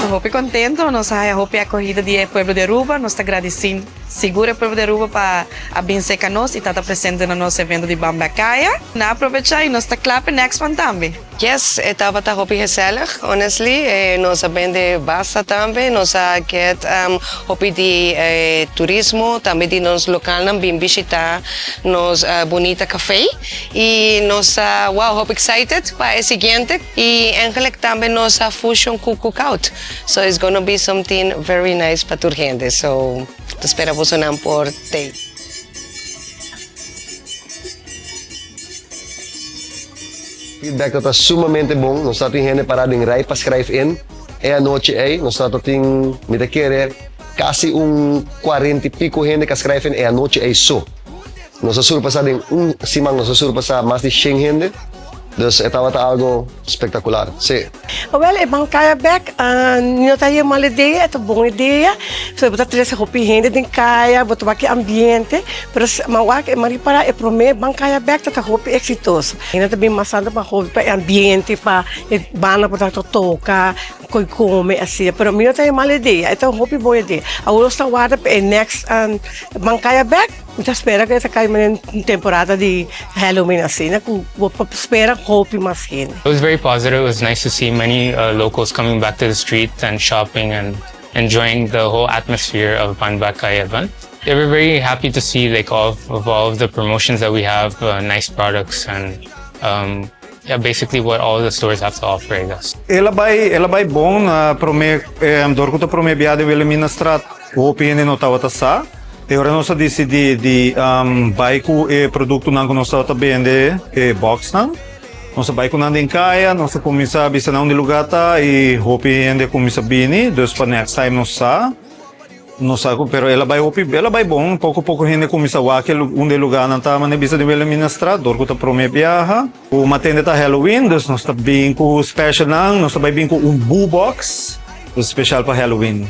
ta hopi contento, nos a haya hopi acogida di e pueblo di Aruba, nos ta gradici sigur e pueblo di Aruba pa a bin cerca nos y ta ta presente na nos evento di Ban Bek Kaya. Na aprovecha y nos ta cla p'e next one tambe. Yes, e tabata hopi gezellig, honestly. Nos a bende basta tambe, nos a get hopi di e turismo, tambe di nos localnan bin bishita nos bunita cafe. Y nos ta, wow, hopi excited pa e siguiente. Y eigenlijk tambe nos a fusion cu cookout. So it's gonna be something very nice pa tur hende. So ta spera bosonan por tei. Feedback ta ta sumamente bon. Nos ta tin hende pará den rij pa schrijf in. E anochi ei nos ta ta tin, mi ta kere, kasi un cuarenta y pico hende ka schrijf in e anochi ei so. Nos a surpasá den un siman nos a surpasá mas di shen hende. Dus e tabata algo spektakular, sí. Awel, e ban kaya bek, no ta e mal idea, e ta bon idea. So bo ta trese hopi hende den kaya, bo ta wak e ambiente, pero mi a wak, mi a ripará e promé ban kaya bek ta ta hopi eksitoso. Hende ta bin mas tantu pa hopi pa e ambiente, pa e banda por ta toka, koi kome, asina. Pero mi no ta e mal idea, e ta un hopi bon idea. Awor nos ta warda pa e next ban kaya bek. Mi ta spera ku e ta kai manera un temporada di Halloween asina ku bo por spera hopi mas hende. It was very positive, it was nice to see many locals coming back to the street and shopping and enjoying the whole atmosphere of Ban Bakai event. They were very happy to see like all of all of the promotions that we have, nice products and yeah basically what all the stores have to offer I guess. El a bai el a bai bon na prome dor ku ta prome bia den Wilhelminastraat hopi hende no tabata sa. E ora nos a disidí di bai ku e produktonan ku nos tabata bende, e bòksnan. Nos a bai ku nan den kaya, nos a kuminsá bisa nan unda e lugá ta i hopi hende a kuminsá bini. Dus pa next time nos sa, nos sa ku pero el a bai hopi, el a bai bon. Poko poko hende a kuminsá wak unda e lugánan ta, manera bisa den Wilhelminastraat, dor ku ta promé biaha. Ku matende ta Halloween, dus nos ta bin ku specialnan, nos ta bai bin ku un boo box, dus special pa Halloween.